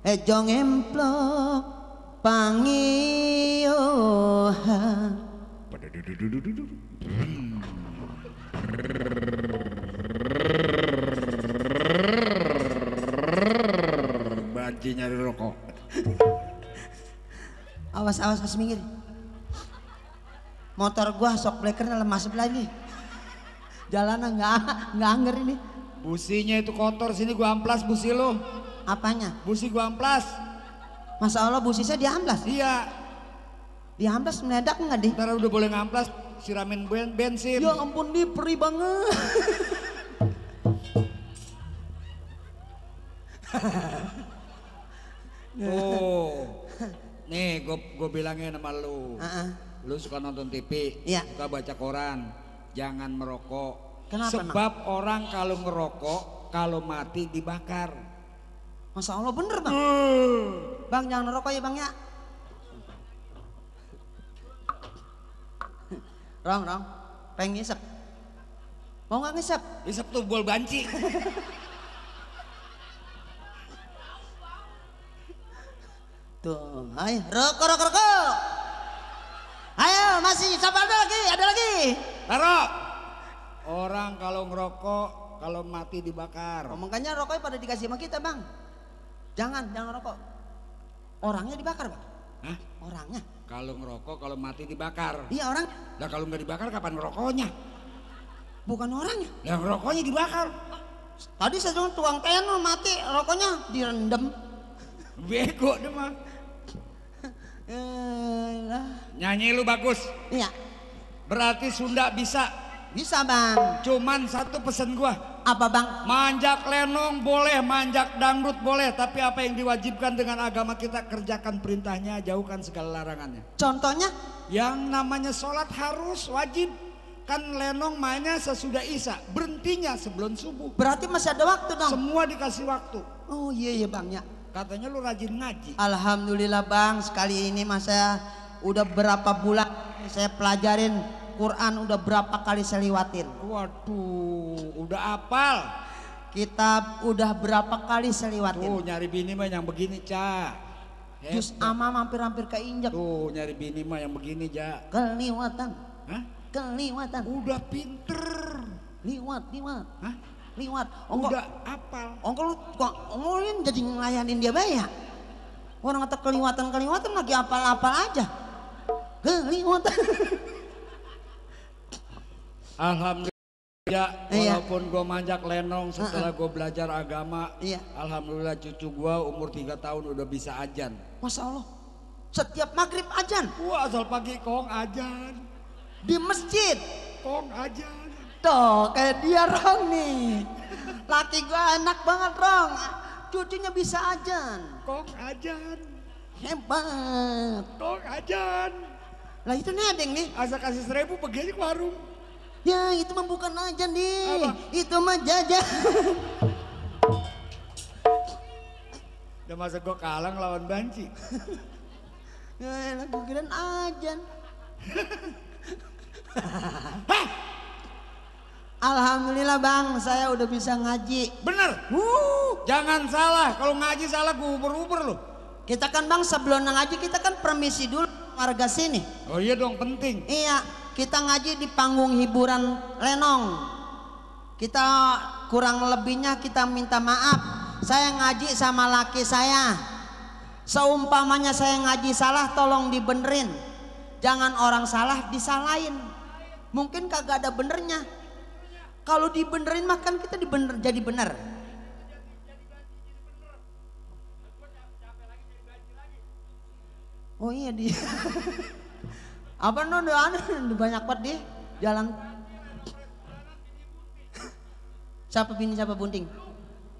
ejong emplok pangiohan. Pada duduk. Banci nyari rokok. Awas minggir. Motor gua sok blekernya lemas sebelah ini. Jalanan nggak anger ini. Businya itu kotor, sini gua amplas busi lo. Apanya? Busi gua amplas. Masa Allah busi saya diamplas. Iya. Diamplas meledak nggak di? Ntar udah boleh ngamplas, siramin bensin. Ya ampun di perih banget. Oh, nih gue bilangin sama lu. Lu suka nonton TV, Iya. suka baca koran, jangan merokok. Kenapa, Sebab orang kalau ngerokok, kalau mati dibakar. Masya Allah bener bang. Bang jangan ngerokok ya bang ya. Rong, pengen ngisep. Mau nggak ngisep? Isep tuh bol banci. Tuh, ayo rokok. Ayo masih, siapa ada lagi? Taro. Orang kalau ngerokok, kalau mati dibakar. Makanya rokoknya pada dikasih sama kita bang. Jangan rokok. Orangnya dibakar bang. Hah? Orangnya. Kalau ngerokok, kalau mati dibakar. Iya orang. Lah kalau nggak dibakar kapan ngerokoknya? Bukan orangnya. Lah ngerokoknya dibakar. Tadi saya tuang tenor mati, rokoknya direndam. Bego deh mah. Nyanyi lu bagus. Iya. Berarti Sunda bisa. Bisa bang. Cuman satu pesen gua. Apa bang? Manjak lenong boleh, manjak dangdut boleh. Tapi apa yang diwajibkan dengan agama kita, kerjakan perintahnya, jauhkan segala larangannya. Contohnya? Yang namanya sholat harus wajib. Kan lenong mainnya sesudah isya, berhentinya sebelum subuh. Berarti masih ada waktu dong? Semua dikasih waktu. Oh iya bang ya. Katanya lu rajin ngaji. Alhamdulillah bang, sekali ini mas saya udah berapa bulan saya pelajarin Quran, udah berapa kali saya liwatin. Waduh, udah apal. Kitab udah berapa kali saya liwatin. Tuh nyari bini mah yang begini, Ca. Jus amam hampir keinjak. Tuh nyari bini mah yang begini, Ja. Keliwatan. Hah? Keliwatan. Udah pinter. Liwat. Hah? Liwat. Udah apal. Ongkol lu kok ngomongin jadi ngelayanin dia bayar. Orang kata keliwatan lagi apal-apal aja. Keliwatan. Alhamdulillah, Iya. walaupun gue manjak lenong setelah gue belajar agama, Iya. alhamdulillah cucu gue umur 3 tahun udah bisa ajan. Masya Allah, setiap maghrib ajan Wah, asal pagi kong ajan, di masjid. kong ajan. Tuh kayak dia Rong nih. Laki gua enak banget Rong. Cucunya bisa ajan. Kong ajan, Hebat. kong ajan. Lah itu nedeng nih. Asal kasih 1000 pergi ke warung. Ya itu mah bukan ajan nih. Apa? Itu mah jajan. Udah masa gue kalah lawan banci. Ya gua kirain ajan. Alhamdulillah bang, saya udah bisa ngaji. Bener. Jangan salah, kalau ngaji salah gue uber-uber loh. Kita kan bang sebelum ngaji kita kan permisi dulu warga sini. Oh iya dong, penting. Iya, kita ngaji di panggung hiburan lenong. Kita kurang lebihnya kita minta maaf. Saya ngaji sama laki saya, seumpamanya saya ngaji salah tolong dibenerin. Jangan orang salah disalahin. Mungkin kagak ada benernya. Kalau dibenerin mah kan kita jadi bener. Oh iya dia. Apa no banyak banget dia jalan. Siapa bini siapa bunting?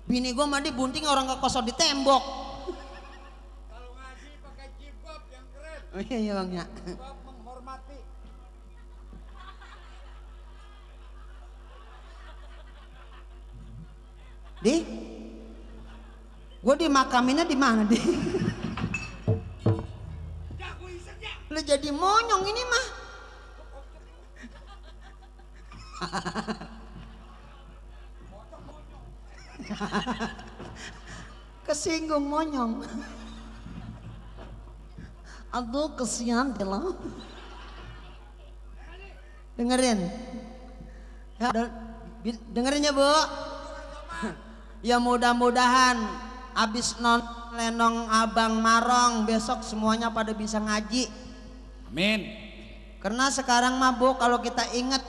Bini gua mah bunting orang kekosor di tembok. Kalau ngaji pakai jilbab yang keren. Oh iya iya bang ya. Jilbab menghormati. Di? Gua dimakaminnya di mana di? Lu jadi monyong ini mah. Kesinggung monyong. Aduh kesian deh lo. Dengerin. Ya, dengerin ya Bu. Ya mudah-mudahan abis lenong Abang Marong besok semuanya pada bisa ngaji. Amin. Karena sekarang mah Bu kalau kita ingat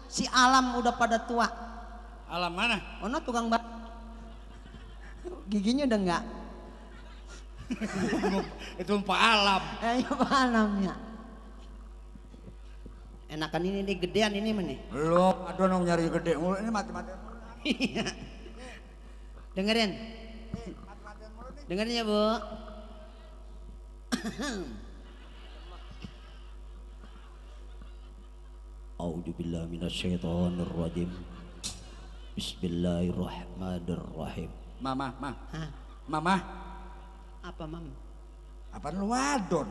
si alam udah pada tua. Alam mana? Ono tukang giginya udah enggak. Itu Pak Alam. Iya Pak Alamnya. Enakan ini nih gedean ini mana? Belum, aduh nong nyari gede mulu ini mati-mati. Dengerin. Dengerin ya Bu. A'udzubillahi minasyaitonirrajim. Bismillahirrahmanirrahim. Mama. Hah? Mama. Apa Mam? Apaan lu wadon?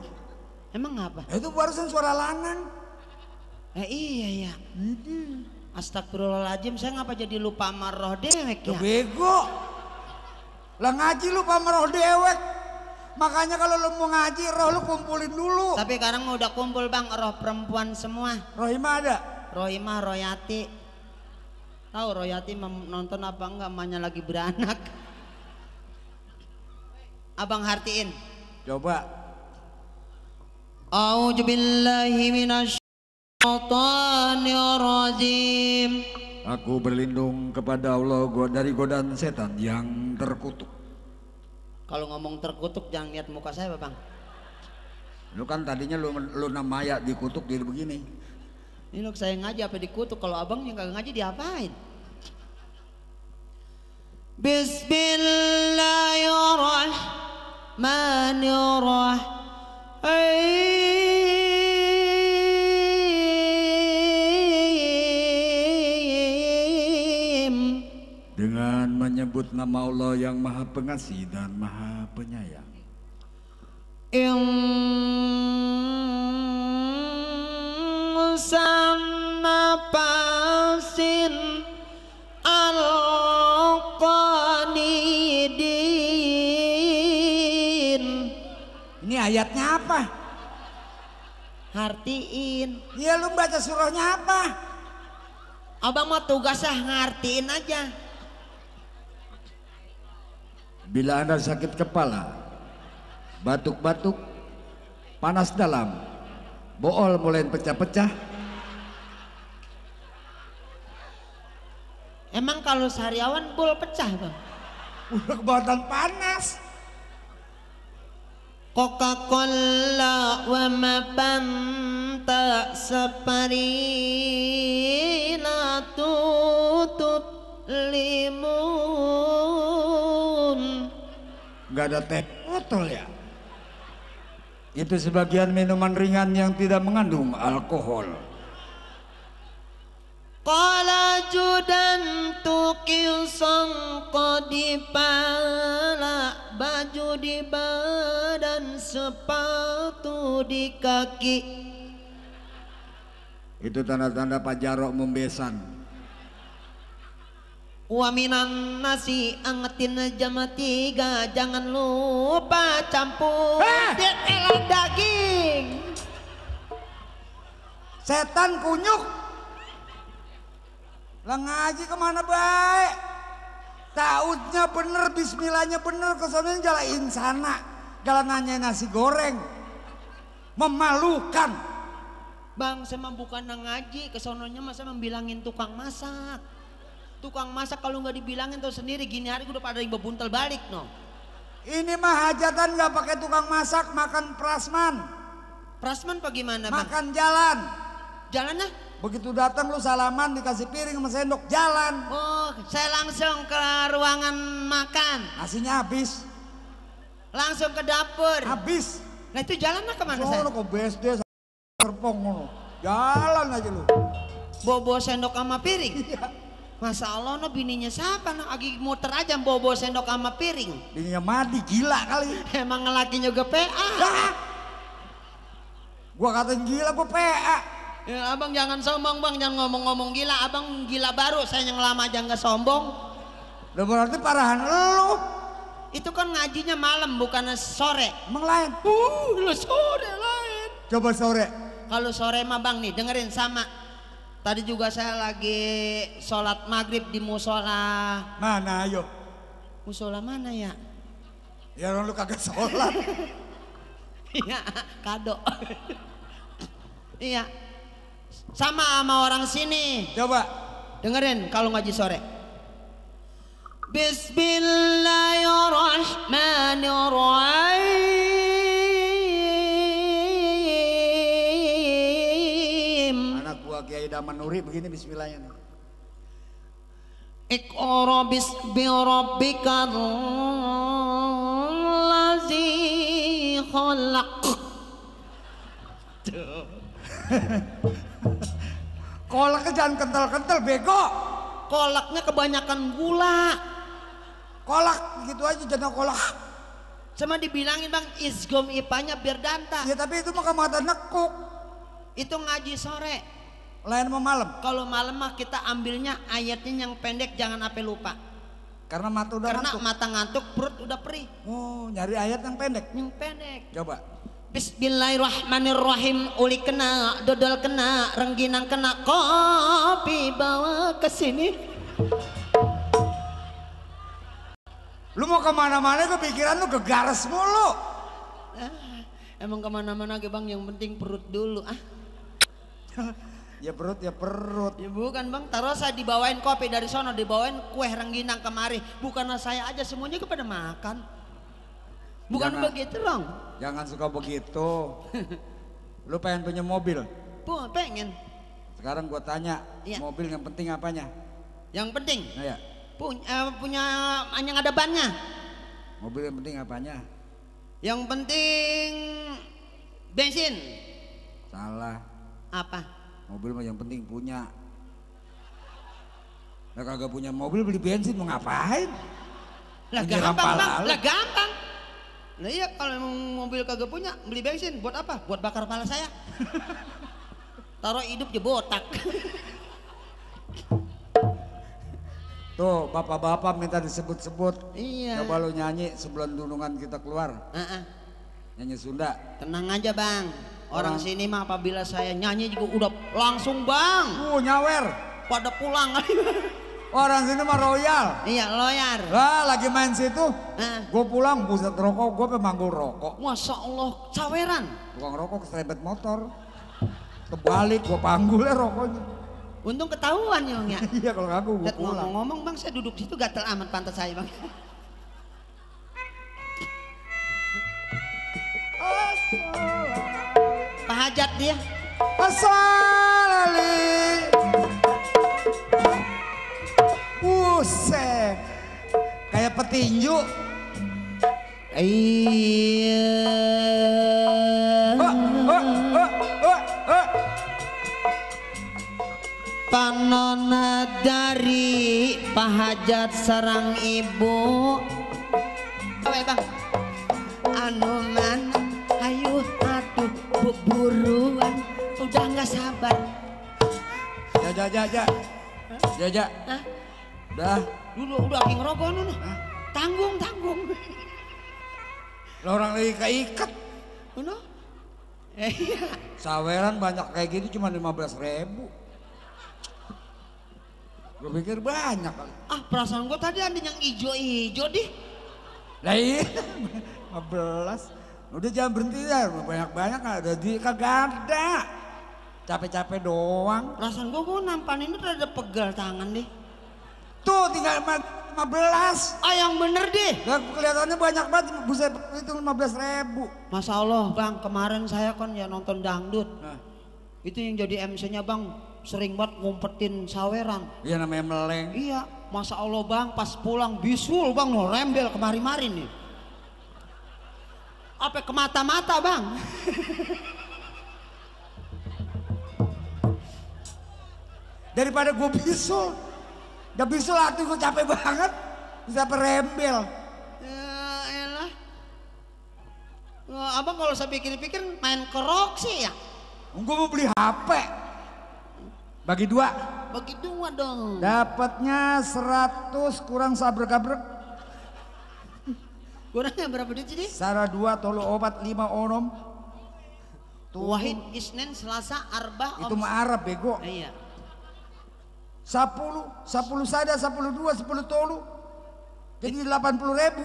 Emang apa? Itu barusan suara lanang. Iya ya. Astagfirullahaladzim, saya ngapa jadi lupa sama roh dewek ya? Bego. Lah ngaji lu sama roh dewek. Makanya kalau lu mau ngaji roh lu kumpulin dulu. Tapi sekarang udah kumpul Bang, roh perempuan semua. Rohima ada? Rohimah, Royati. Tahu Royati nonton apa enggak, emaknya lagi beranak. Abang hartiin. Coba. A'udzubillahi minasyaitonirrajim. Aku berlindung kepada Allah dari godaan setan yang terkutuk. Kalau ngomong terkutuk jangan lihat muka saya Bang. Lu kan tadinya lu namanya dikutuk jadi begini. Ini loh saya ngaji apa dikutuk, kalau abangnya kagak ngaji diapain? Bismillahirrahmanirrahim. Dengan menyebut nama Allah yang Maha Pengasih dan Maha Penyayang. Sama pasin al-qanidin. Ini ayatnya apa? Hartiin. Iya lu baca surahnya apa? Abang mah tugasnya ngartiin aja. Bila Anda sakit kepala, batuk-batuk, panas dalam, bool mulai pecah-pecah. Emang kalau sehariawan bol pecah Bang? Udah kebawatan panas. Coca-Cola wa mapanta saparina tutup limun. Gak ada teh botol ya? Itu sebagian minuman ringan yang tidak mengandung alkohol. Qala judan tukil sangko di pala, baju di badan, sepatu di kaki. Itu tanda-tanda Pak Jarok membesan. Wa minan nasi angetin jam 3, jangan lupa campur tetelan daging. Setan kunyuk. Lah ngaji kemana baik? Tautnya bener, bismillahnya bener, kesannya jalain sana. Jalan nanya nasi goreng. Memalukan. Bang, saya mah bukan ngaji, kesononya masa membilangin tukang masak. Tukang masak kalau nggak dibilangin tuh sendiri gini hari udah pada bebuntel balik no. Ini mah hajatan nggak pakai tukang masak, makan prasman. Prasman apa gimana bang? Makan jalan. Jalan lah? Begitu datang lu salaman dikasih piring sama sendok jalan. Oh, saya langsung ke ruangan makan. Nasinya habis. Langsung ke dapur. Habis. Nah itu jalan lah kemana saya? Sono ke BSD Serpong ngono. Jalan aja lu. Bawa sendok sama piring. Iya. Masya Allah no bininya siapa no? Lagi muter aja bawa sendok sama piring. Bininya Madi gila kali. Emang ngelakinya juga PA. Gua katain gila, gua PA. Ya, abang jangan sombong bang, jangan ngomong-ngomong gila. Abang gila baru, saya yang lama aja nggak sombong. Udah berarti parahan lu. Itu kan ngajinya malam bukan sore. Emang lain? Lu sore lain. Coba sore. Kalau sore mah bang nih dengerin sama. Tadi juga saya lagi sholat maghrib di musola. Mana ayo? Musola mana ya? Ya orang lu kagak sholat. Iya kado. Iya. Sama orang sini. Coba. Dengerin kalau ngaji sore. Bismillahirrahmanirrahim. Anak gua Kiai Daman Nuri begini bismillahnya nih. Iqra bismi rabbikal ladzi khalaq. Kolaknya jangan kental-kental bego. Kolaknya kebanyakan gula. Kolak gitu aja jangan kolak. Sama dibilangin bang isgom ipanya biar danta. Ya tapi itu mah mata nekuk. Itu ngaji sore. Lain sama malam. Kalau malam mah kita ambilnya ayatnya yang pendek jangan sampai lupa. Karena mata udah Karena ngantuk. mata ngantuk perut udah perih. Oh nyari ayat yang pendek. Yang pendek. Coba. Bismillahirrahmanirrahim. Uli kena, dodol kena, rengginang kena, kopi bawa ke sini. Lu mau kemana-mana kepikiran lu gegares mulu. Emang kemana-mana ke bang, yang penting perut dulu ah. Ya perut ya perut. Ya bukan bang, taruh saya dibawain kopi dari sono, dibawain kue rengginang kemari. Bukan saya aja semuanya kepada makan. Bukan Jangan. begitu dong. Jangan suka begitu. Lu pengen punya mobil? Pengen. Sekarang gua tanya, Iya. mobil yang penting apanya? Yang penting Nah ya, punya yang ada bannya. mobil yang penting apanya? Yang penting bensin. Salah. Apa? Mobil mah yang penting punya. Nah kagak punya mobil beli bensin mau ngapain? Lah Menyiram gampang bang, pala lu. lah gampang. Nah iya kalau emang mobil kagak punya beli bensin buat apa? Buat bakar pala saya. Taruh hidup di botak. Tuh bapak-bapak minta disebut-sebut. Iya. Coba lu nyanyi sebelum dunungan kita keluar. Nyanyi Sunda. Tenang aja bang. Orang sini mah apabila saya nyanyi juga udah langsung bang. Nyawer. Pada pulang. Orang sini mah royal. Iya loyar. Lah lagi main situ. Nah, Gue pulang buset rokok, gue pemanggul rokok. Masya Allah saweran. Tukang rokok keserempet motor. Kebalik gue panggulnya rokoknya. Untung ketahuan ya bang ya. Iya kalau ngaku gue Lihat pulang. ngomong-ngomong bang saya duduk situ gatel amat pantat saya bang. Pak Hajat dia. Asalali. Buset. Kayak petinju. Iya. Panona dari Pak Hajat sarang ibu. Apa ya bang? Anu man, ayo atuh buruan, udah nggak sabar. Jaja. Hah? Udah. Udah lagi ngerokok nih. Tanggung. Lah orang lagi keikat. Udah. Iya. Saweran banyak kayak gitu cuma 15.000. Gue pikir banyak kali. Ah perasaan gue tadi ada yang ijo-ijo deh. Lah iya 15. Udah jangan berhenti ya, banyak-banyak ada di kagak ada. Capek-capek doang. Perasaan gue nampan ini ada pegal tangan deh. Tuh tinggal 15. Ah yang bener deh. Lah kelihatannya banyak banget, buset itu 15.000. Masya Allah bang, kemarin saya kan ya nonton dangdut. Nah. Itu yang jadi MC-nya bang, sering banget ngumpetin saweran. Iya namanya meleng. Iya, Masya Allah bang, pas pulang bisul bang, no, rembel kemari-mari nih. Apa ke mata-mata bang? Daripada gue bisul. Gak bisul hati gue capek banget. Bisa perembel. Ya elah. Abang kalau saya pikir-pikir main kerok sih ya. Gue mau beli HP. Bagi 2. Bagi 2 dong. Dapatnya 100 kurang sabrek-gabrek. Kurangnya berapa duit sih? Sara 2 tolu obat 5 onom. Wahid, Isnin, Selasa, Arba. Itu mah Arab bego. Iya. 10 sada, 10 2, 10 tolu. Jadi 80.000.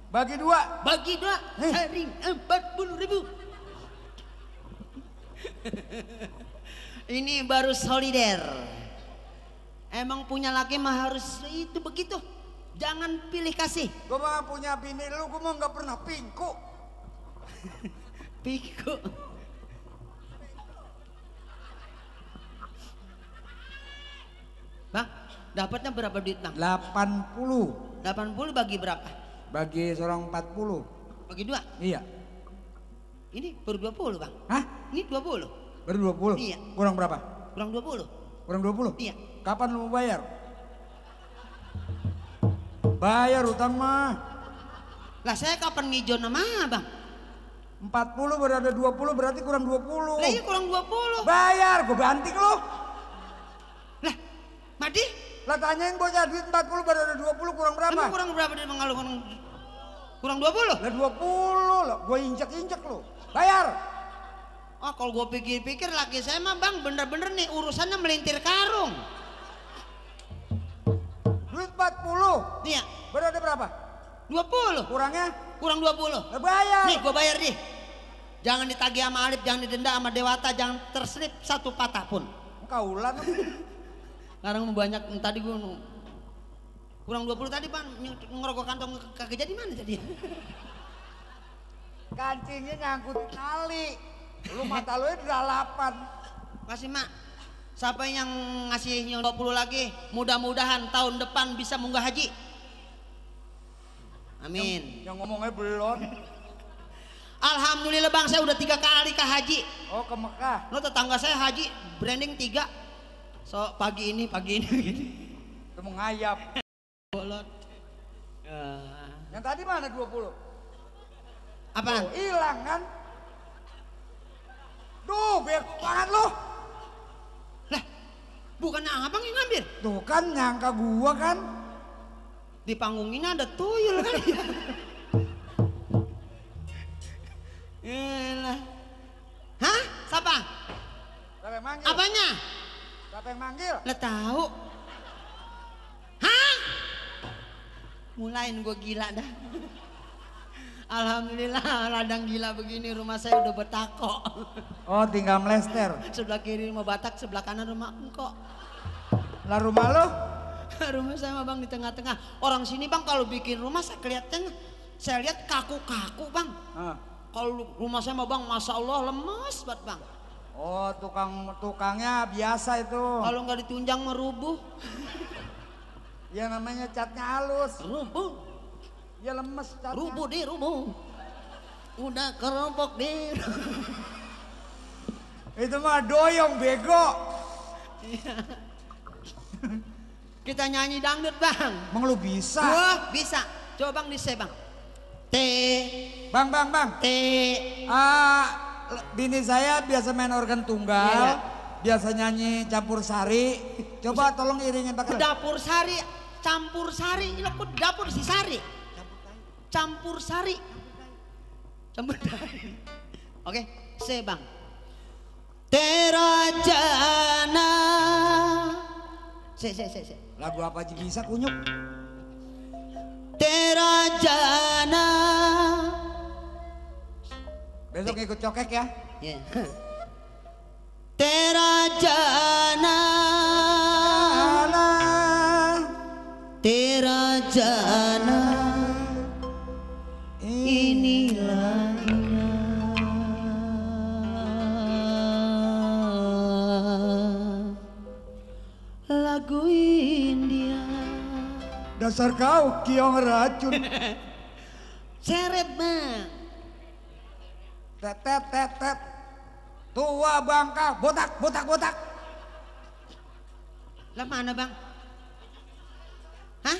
Bagi 2. Bagi 2, saring 40.000. Ini baru solider. Emang punya laki mah harus itu begitu. Jangan pilih kasih. Gue mah punya bini lu, gue mah gak pernah pingku. Piku. Bang, dapatnya berapa duit bang? 80. 80 bagi berapa? Bagi seorang 40. Bagi 2? Iya. Ini baru 20 bang. Hah? Ini 20. Baru 20? Iya. Kurang berapa? Kurang 20. Kurang 20? Iya. Kapan lu mau bayar? Bayar utang mah. Lah saya kapan ngijo nama bang? 40 berada 20 berarti kurang 20. Lah iya kurang 20. Bayar, gue banting lu. Lah, Madi? Lah tanyain bocah duit 40 berada 20 kurang berapa? Emang kurang berapa dia mengalu kurang 20? Lah 20 lah, gue injek-injek lu. Bayar. Oh kalau gue pikir-pikir laki saya mah bang bener-bener nih urusannya melintir karung. Duit 40. Iya. Berada berapa? 20. Kurangnya? Kurang 20. Lah bayar. Nih gue bayar nih. Jangan ditagih sama Alif, jangan didenda sama Dewata, jangan terselip satu patah pun. Kaulan. Sekarang banyak tadi gue kurang 20 tadi pan ngerokok kantong kagak jadi mana tadi? Kancingnya nyangkut tali. Lu mata lu di dalapan. Kasih mak. Siapa yang ngasih yang 20 lagi? Mudah-mudahan tahun depan bisa munggah haji. Amin. Yang ngomongnya belum. Alhamdulillah bang, saya udah 3 kali ke haji. Oh ke Mekah. Lo tetangga saya haji branding 3. So pagi ini begini. Itu mau ngayap. Bolot. Yang tadi mana 20? Apaan? Oh, hilang kan? Duh, bego banget lu. Lah, bukannya abang yang ngambil? Tuh kan nyangka gua kan. Di panggung ini ada tuyul kan ya? Yalah. Hah? Siapa? Siapa yang manggil? Apanya? Siapa yang manggil? Lah tahu. Hah? Mulain gue gila dah. Alhamdulillah ladang gila begini rumah saya udah betako. Oh tinggal melester. Sebelah kiri rumah Batak, sebelah kanan rumah engkok. Lah rumah lu? Rumah saya mah bang di tengah-tengah. Orang sini bang kalau bikin rumah saya kelihatan, saya lihat kaku-kaku bang. Kalau rumah saya mah bang, masya Allah lemes banget bang. Oh tukangnya biasa itu. Kalau nggak ditunjang merubuh. Ya namanya catnya halus. Rubuh. Ya lemes catnya. Rubuh deh rubuh. Udah kerompok deh. Itu mah doyong bego. Kita nyanyi dangdut bang. Emang lu bisa? Wah bisa. Coba bang dise bang. T. Bang. T. Bini saya biasa main organ tunggal. Iya. Biasa nyanyi campur sari. Coba tolong iringin pakai. Dapur sari. Campur sari. Ini kok dapur si sari. Campur sari. Campur sari. Oke, se bang. Terajana Se. Lagu apa aja bisa kunyuk? Tera jana. Besok ikut cokek ya. Ya. Tera jana. Tera jana. Inilah lagu India. Dasar kau kiong racun. Seret bang. Tet. Tua bangka, botak. Lah mana bang? Hah?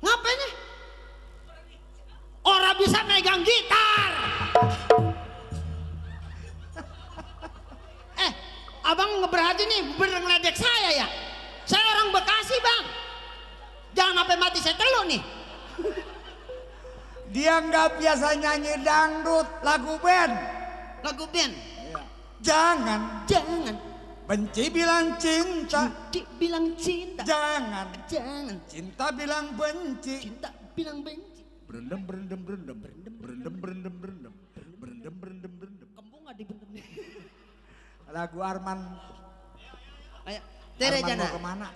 Ngapain nih? Orang bisa megang gitar. Abang ngeberhati nih bener ngeledek saya ya. Saya orang Bekasi bang. Jangan sampai mati saya telu nih. Dia nggak biasa nyanyi dangdut, lagu band. Lagu band. Jangan benci bilang cinta. Bilang cinta. Jangan Cinta bilang benci. bilang benci. Berendam. Kembung nggak dibendem. Lagu Arman. Ayo, Tere Arman Jana. mau kemana?